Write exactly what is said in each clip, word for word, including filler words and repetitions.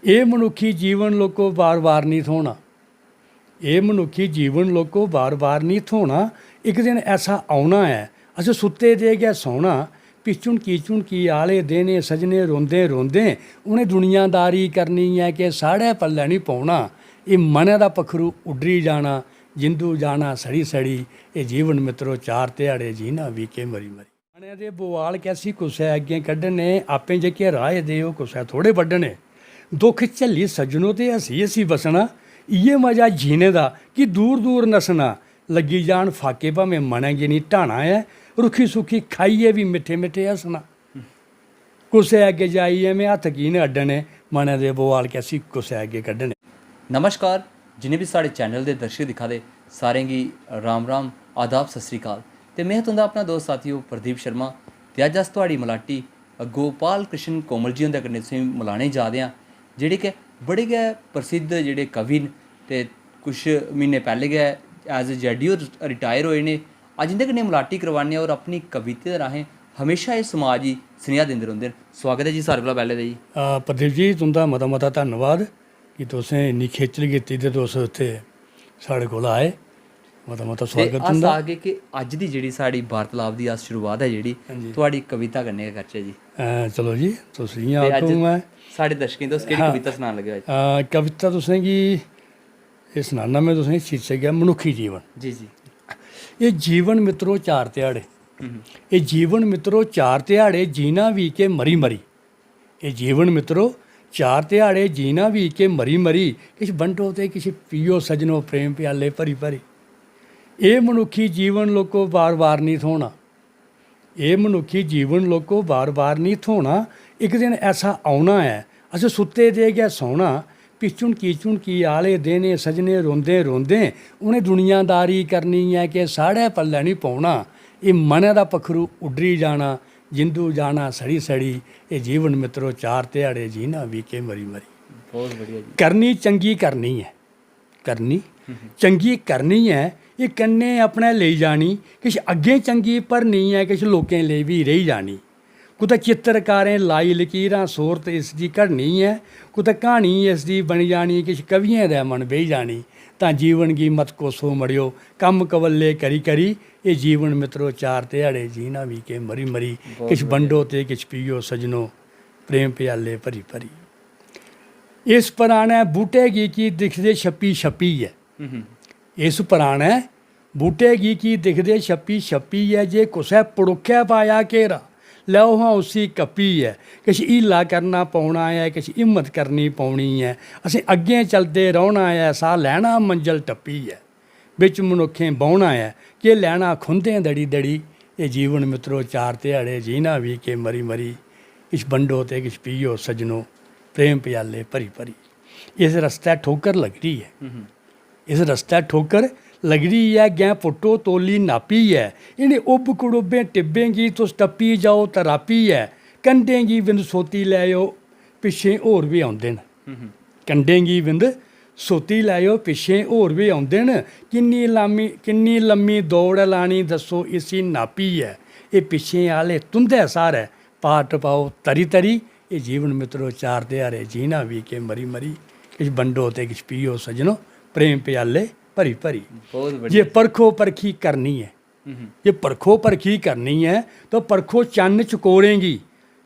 एह् मनुक्खी जीवन लोको बार बार निं थ्होना। एह् मनुक्खी जीवन लोको बार बार निं थ्होना। इक दिन ऐसा औना ऐ, असें सुत्ते दे गै सौना। फ्ही झुनकी झुनकी आह्ले देने सजने रोंदे रोंदे, उ'नें दुनियादारी करनी ऐ कि साढ़ै पल्लै निं पौना। एह् मनै दा पक्खरू उड्डरी जाना, जिंदू जाना सड़ी सड़ी। एह् जीवन मित्रो चार ध्याड़े जीना बी के मरी मरी। मनै दे बुआल कैसी कुसै अग्गें कड्ढने, आपें जेह्के राहे दे ओह् कुसै थोड़े बड्ढने। दुख झल्ली सज्जनो ते हस्सी हस्सी बस्सना, इ'यै मजा जीने दा कि दूर दूर नस्सना। लग्गी जान फाके भामें मनै गी निं ढाना ऐ, रुक्खी सुक्खी खाइयै बी मिट्ठे मिट्ठे हस्सना। कुसै अग्गें जाइयै में हत्थ की न अड्डने, मनै दे बुआल कैसी कुसै अग्गें कड्ढने। नमस्कार, जिन्ने बी साढ़े चैनल दे दर्शक दिक्खा दे, सारें गी राम राम, आदाब, सत श्री अकाल। ते में तुं'दा अपना दोस्त साथियो प्रदीप शर्मा। ते अज्ज अस थुआढ़ी मलाटी गोपाल कृष्ण कोमल जी हुंदे कन्नै तुसेंगी मलाने जा दे आं, जेह्ड़े कि बड़े गै प्रसिद्ध जेह्ड़े कवि न। ते कुछ म्हीने पैह्ले गै as a Z D O retire होए न। अज्ज इं'दे कन्नै मलाटी करवाने आं और अपनी कविता दे राहें हमेशा एह् समाज गी सनेहा दिंदे रौंह्दे न। स्वागत ऐ जी सारें कोला पैह्ले ते जी। आ, प्रदीप जी, तुं'दा मता मता धन्नवाद कि तुसें इन्नी खेचल कीती ते तुस इत्थै साढ़े कोल आए। मता मता ते स्वागत अस तुं'दा। आखगे कि अज्ज दी जेह्ड़ी साढ़ी वार्तालाप दी अस शुरुआत ऐ जेह्ड़ी, हां जी। थुआढ़ी कविता कन्नै गै करचै जी। हां, चलो जी, तुस इ'यां ते अज्ज आखो, मैं साढ़े दर्शकें गी तुस केह्ड़ी हां। कविता सनान लगे अज्ज? हां, कविता तुसें गी एह् सनाना मैं तुसें गी, शीर्षक ऐ मनुक्खी जीवन। जी, जी। एह् जीवन मित्रो चार ध्याड़े, हम्म। एह् जीवन मित्रो चार ध्याड़े जीना बी के मरी मरी। एह् जीवन मित्रो, चार ध्याड़े जीना बी के मरी मरी, किश बंडो ते किश पियो सज्जनो प्रेम प्याले भरी भरी। एह् मनुक्खी जीवन लोको बार बार निं थ्होना। एह् मनुक्खी जीवन लोको बार बार निं थ्होना। इक दिन ऐसा औना ऐ, असें सुत्ते दे गै सौना। फ्ही झुनकी झुनकी आह्ले देने सज्जने रोंदे रोंदे, उ'नें दुनियादारी करनी ऐ कि साढ़ै पल्लै निं पौना। एह् मनै दा पक्खरू उड्डरी जाना, जिंदू जाना सड़ी सड़ी। एह् जीवन मित्रो चार ध्याड़े जीना बी के मरी मरी। बहुत बढ़िया जी। करनी चंगी करनी ऐ, करनी हम्म। चंगी करनी ऐ, एह् कन्नै अपने लेई जानी। किश अग्गें चंगी भरनी ऐ, किश लोकें लेई बी रेही जानी। कुतै चित्तरकारें लाई लकीरां, सूरत इसदी घड़नी ऐ। कुतै क्हानी इसदी बनी जानी, किश कवियें दे मन बेही जानी। तां जीवन गी मत कोसो मड़ेओ, कम्म कबल्ले करी करी। एह् जीवन मित्रो चार ध्याड़े जीना बी के मरी मरी। बहुत किश बढ़िया। बंडो ते किश पियो सज्जनो, प्रेम प्याले भरी भरी। इस पराने बूह्टे गी की दिखदे छप्पी छप्पियै? हम्म। इस पराने बूह्टे गी की दिखदे छप्पी छप्पियै? जे कुसै पड़ोकै पाया घेरा, लैओ हां उसी कप्पियै। किश हीला करना पौना ऐ, किश हिम्मत करनी पौनी ऐ। असें अग्गें चलदे रौह्ना ऐ, साह् लैना मंजल टप्पियै। बिच मनुक्खें बौह्ना ऐ, केह् लैना खुंदें दड़ी दड़ी। एह् जीवन मित्रो चार ध्याड़े जीना बी के मरी मरी। किश बंडो ते किश पियो सज्जनो, प्रेम प्याले भरी भरी। इस रस्तै ठोकर लगदी ऐ। हम्म। इस रस्तै ठोकर लगदी ऐ, अग्गें पुट्टो तोली नापी ऐ। इ'नें उब्ब कड़ुब्बें टिब्बें गी तुस टप्पी जाओ तरापी ऐ। कंडें गी बिंद सोती लैओ, पिच्छें होर बी औंदे न। हम्म। कंडें गी बिंद सोती लैओ, पिच्छें होर बी औंदे न। किन्नी लामी, किन्नी लम्मी दौड़ ऐ लानी, दस्सो इसी नापियै। एह् पिच्छें आह्ले तुं'दे स्हारै पार टपाओ तरी तरी। एह् जीवन मित्रो, चार ध्याड़े जीना बी के मरी मरी। किश बंडो ते किश पियो सज्जनो, प्रेम प्याले भरी भरी। बहुत जे बढ़िया। परखो परखी करनी ऐ, हम्म। जे परखो परखी करनी ऐ, तां परखो चन्न चकोरें गी,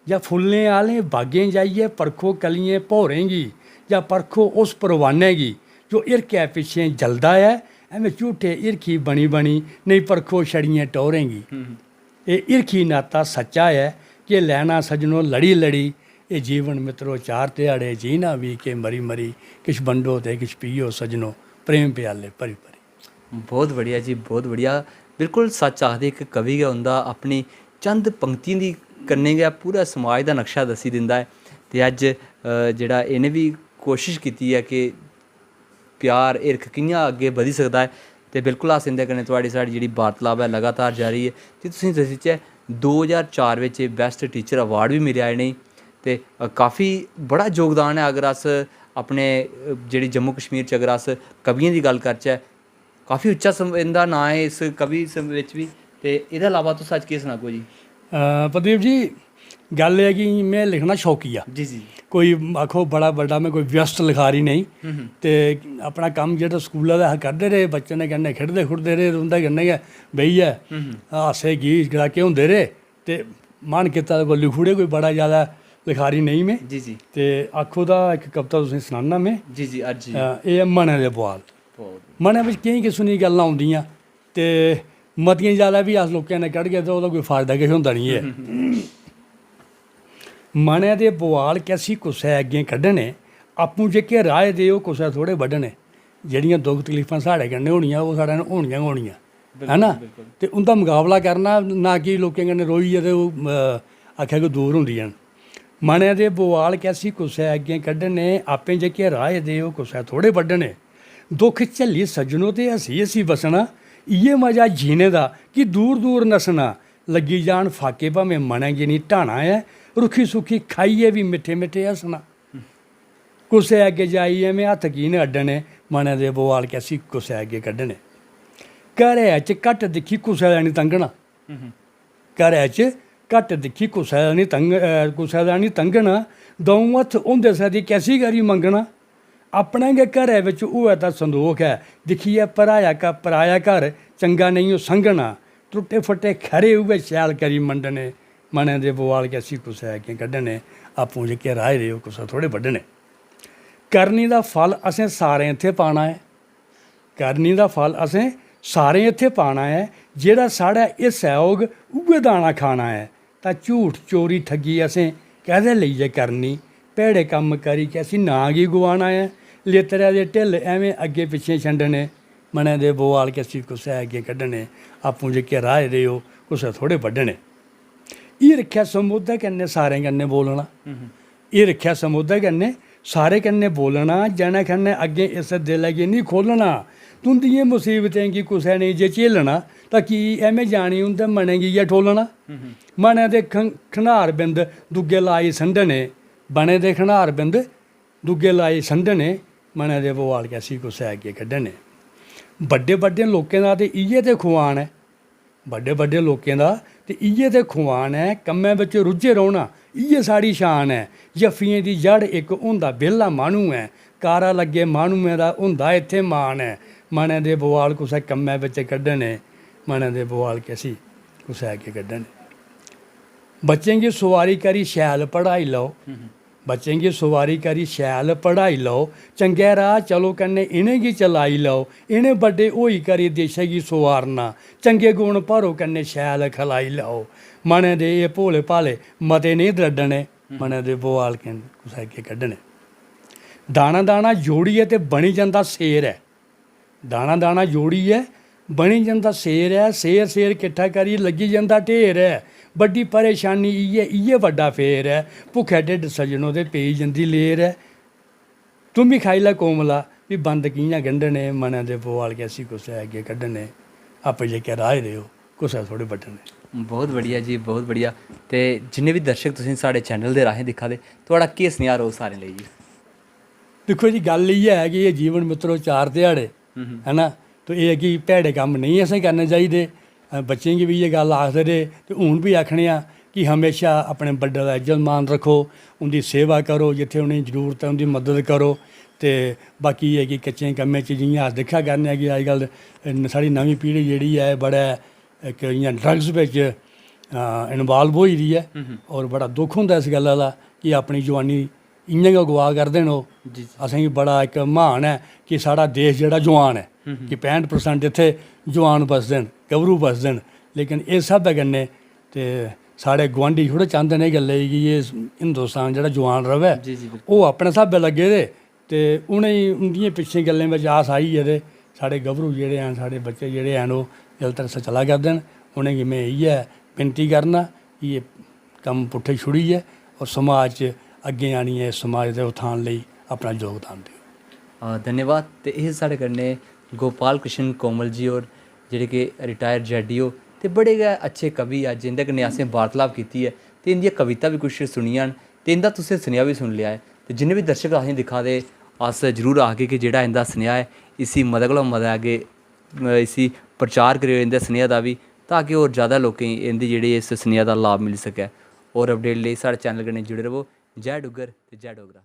जां फुल्लें आह्लें बागें जाइयै परखो कलियें भौरें गी, जां परखो उस परवाने गी, जो हिरखै पिच्छें जलदा ऐ। ऐवें झूठे हिरखी बनी बनी, नेईं परखो छड़ियें टौरें गी। हम्म। एह् हिरखी नाता सच्चा ऐ, केह् लैना सज्जनो लड़ी लड़ी। एह् जीवन मित्रो, चार ध्याड़े जीना बी के मरी मरी। किश बंडो ते किश पियो सज्जनो, प्रेम प्याले भरी भरी। बहुत बढ़िया जी, बहुत बढ़िया। बिल्कुल सच्च आखदे इक कवि गै उं'दा अपनी चंद पंक्तियें दी कन्नै गै पूरा समाज दा नक्शा दस्सी दिंदा ऐ। ते अज्ज, अ, जेह्ड़ा इ'नें बी कोशश कीती ऐ कि प्यार, हिरख कि'यां अग्गें बधी सकदा ऐ। ते बिल्कुल अस इं'दे कन्नै, थुआढ़ी साढ़ी जेह्ड़ी वार्तालाप ऐ लगातार जारी ऐ। ते तुसें दस्सी देचै, दो ज्हार चार बिच एह् Best Teacher Award बी मिलेआ इ'नेंगी। ते, अ, काफी बड़ा जोगदान ऐ। अगर अस अपने, अ, जेह्ड़ी जम्मू कश्मीर च अगर अस कवियें दी गल्ल करचै, काफी उच्चा सम-, इं'दा नांऽ ऐ इस कवि सम-, बिच बी। ते एह्दे अलावा तुस अज्ज केह् सनागो जी? अ, प्रदीप जी, गल्ल एह् ऐ कि में लिखना शौकिया। जी जी। कोई आखो बड़ा बड्डा में कोई व्यस्त लखारी नेईं। ते अपना कम्म जेह्ड़ा स्कूला दा अस करदे रेह्, बच्चें दे कन्नै खेढदे खुढदे रेह्, उं'दे कन्नै गै बेहियै हासे गीत गड़ाके होंदे रेह्। ते मन कीता ते कोई लिखी ओड़े, कोई बड़ा जैदा लखारी नेईं में। जी जी। ते आखो दा इक कविता तुसेंगी सनान्ना में। जी जी। अज्ज जी। अ, एह् ऐ मनै दे बुआल। बहुत। मनै बिच केईं किस्म दियां गल्लां औंदियां ते मतियां जैदा बी अस लोकें कन्नै कढगे ते ओह्दा कोई फायदा किश होंदा निं ऐ। मनै दे बुआल कैसी कुसै अग्गें कड्ढने, आपूं जेह्के राहे दे ओह् कुसै थोड़े बड्ढने। जेह्ड़ियां दुख तकलीफां साढ़े कन्नै होनियां, ओह् साढ़े कन्नै होनियां गै होनियां, है ना? बिल्कुल। ते उं'दा मकाबला करना, ना कि लोकें कन्नै रोइयै ते ओह्, अ, आखेआ कि दूर होंदियां न। मनै दे बुआल कैसी कुसै अग्गें कड्ढने, आपें जेह्के राहे दे ओह् कुसै थोड़े बड्ढने। दुख झल्ली सज्जनो ते हस्सी हस्सी बस्सना, इ'यै मजा जीने दा कि दूर दूर नस्सना। लग्गी जान फाके भामें मनै गी निं ढाना ऐ, रुक्खी सुक्खी खाइयै बी मिट्ठे मिट्ठे हस्सना। कुसै अग्गें जाइयै में हत्थ की न अड्डने, मनै दे बुआल कैसी कुसै अग्गें कड्ढने। घरै च घट्ट दिक्खी कुसै दा निं तंगना। घरै च घट्ट दिक्खी कुसै दा निं तंग-, अ, कुसै दा निं तंगना। द'ऊं हत्थ होंदे सदी कैसी करी मंगना। अपने गै घरै बिच होऐ तां संदोख ऐ, दिक्खियै पराया का-, पराया घर चंगा नेईं ओह् संघना। त्रुट्टे फट्टे खरे उ'ऐ शैल करी मंडने, मनै दे बुआल कैसी कुसै अग्गें कड्ढने, आपूं जेह्के राहे दे ओह् कुसै थोड़े बड्ढने। करनी दा फल असें सारें इत्थै पाना ऐ, करनी दा फल असें सारें इत्थै पाना ऐ, जेह्ड़ा साढ़ै हिस्सै होग उ'ऐ दाना खाना ऐ। तां झूठ चोरी ठग्गी असें कैह्दे लेइयै करनी, भैड़े कम्म करी कैसी नांऽ गी गुआना ऐ। लेतरै दे ढिल्ल ऐवें अग्गें पिच्छें छंडने, मनै दे बुआल कैसी कुसै अग्गें कड्ढने, आपूं जेह्के राहे दे ओह् कुसै थोड़े बड्ढने। हिरखै समोधै कन्नै सारें कन्नै बोलना। हिरखै समोधै कन्नै सारें कन्नै बोलना, जनै खन्नै अग्गें इस दिलै गी निं खोह्लना। तुं'दियें मसीबतें गी कुसै नेईं जे झेलना, तां की ऐमें जानी उं'दे मनै गी गै ठोलना। मनै दे खं-, खनार बिंद दुग्गे लाई संडने, बने दे खनार बिंद दुग्गे लाई संडने, मनै दे बुआल कैसी कुसै अग्गें कड्ढने। बड्डे बड्डे लोकें दा ते इ'यै ते खुआन ऐ, बड्डे बड्डे लोकें दा ते इ'यै ते खुआन ऐ, कम्मै बिच रुज्झे रौह्ना इ'यै साढ़ी शान ऐ। जफ्फियें दी जड़ इक होंदा बेह्ला माह्नू ऐ, कारा लग्गे माह्नुएं दा होंदा इत्थै मान ऐ। मनै दे बुआल कुसै कम्मै बिच कड्ढने, मनै दे बुआल कैसी कुसै अग्गें कड्ढने। बच्चें गी सोआरी करी शैल पढ़ाई लैओ, बच्चें गी सोआरी करी शैल पढ़ाई लैओ, चंगै राह् चलो कन्नै इ'नेंगी चलाई लैओ। इ'नें बड्डे होई करी देशै गी सोआरना, चंगे गुण भरो कन्नै शैल खलाई लैओ। मनै दे एह् भोले भाले मते नेईं द्रड्डने, मनै दे बुआल कन्नै कुसै अग्गें कड्ढने। दाना दाना जोड़ियै ते बनी जंदा सेर ऐ, दाना दाना जोड़ियै बनी जंदा सेर ऐ, सेर सेर किट्ठा करी लग्गी जंदा ढेर ऐ। बड्डी परेशानी इ'यै, इ'यै बड्डा फेर ऐ। भुक्खै ढिड्ड सज्जनो ते पेई जंदी लेर ऐ। तूं बी खाई लै कोमला, भी बंद कि'यां गंढने, मनै दे बुआल कैसी कुसै अग्गें कड्ढने। आपे जेह्के राहे दे ओ, कुसै थोड़े बड्ढने। बहुत बढ़िया जी, बहुत बढ़िया। ते जिन्ने बी दर्शक तुसें साढ़े चैनल दे राहें दिक्खा दे, थुआढ़ा केह् सनेहा रौह्ग सारें लेई जी? दिक्खो जी, गल्ल इ'यै ऐ कि एह् जीवन मित्रो चार ध्याड़े, है ना? तो एह् ऐ कि भैड़े कम्म नेईं असें करने चाहिदे। अ, बच्चें गी बी इ'यै गल्ल आखदे रेह् ते हून बी आखने आं कि म्हेशा अपने बड्डें दा इज्जत मान रक्खो, उं'दी सेवा करो, जित्थै उ'नेंगी जरूरत ऐ उं'दी मदद करो। ते बाकी एह् ऐ कि कच्चें कम्में च जि'यां अस दिक्खा करने आं कि अजकल न-, साढ़ी नमीं पीढ़ी जेह्ड़ी ऐ बड़ा इक इ'यां ड्रग्स बिच इनवाल्व होई दी ऐ। और बड़ा दुख होंदा इस गल्ला दा कि अपनी जवानी इ'यां गै गवा करदे न ओह्। जी, जी। असेंगी बड़ा इक म्हान ऐ कि साढ़ा देश जेह्ड़ा जवान ऐ, कि पैंह्ठ परसेंट इत्थै जवान बसदे न, गभरू बसदे न। लेकिन इस स्हाबै कन्नै ते साढ़े गुआंढी थोह्ड़े चांह्दे न एह् गल्लै गी कि एह् हिंदुस्तान जेह्ड़ा जवान र'वै। जी, जी, बिल्कुल। ओह् अपने स्हाबै लग्गे दे ते उ'नेंगी उं'दियें पिच्छें गल्लें बिच अस आई गेदे। साढ़े गभरू जेह्ड़े हैन, साढ़े बच्चे जेह्ड़े हैन, ओह् इस तरह चला करदे न। उ'नेंगी में इ'यै विनती करना कि एह् कम्म पुट्ठे छुड़ियै और समाज च अग्गें आनियै समाज दे उत्थान लेई अपना योगदान देओ। अ, धन्यवाद। ते एह् साढ़े कन्नै गोपाल कृष्ण कोमल जी होर, जेह्ड़े कि रिटायर्ड जे डी ओ ते बड़े गै अच्छे कवि, अज्ज इं'दे कन्नै असें वार्तालाप कीती ऐ ते इं'दियां कविता बी कुछ सुनियां न ते इं'दा तुसें सनेहा बी सुनी लेआ ऐ। ते जिन्ने बी दर्शक असें दिक्खा दे, अस जरूर आखगे कि जेह्ड़ा इं'दा सनेहा ऐ, इसी मते कोला मते अग्गें, अ, इसी प्रचार करेओ इं'दे सनेहा दा बी, ताकि होर ज़्यादा लोकें गी इं'दी जेह्ड़ी इस सनेहा दा लाभ मिली सकै। होर अपडेट लेई साढ़े चैनल कन्नै जुड़े रवो। जय डुग्गर ते जय डोगरा।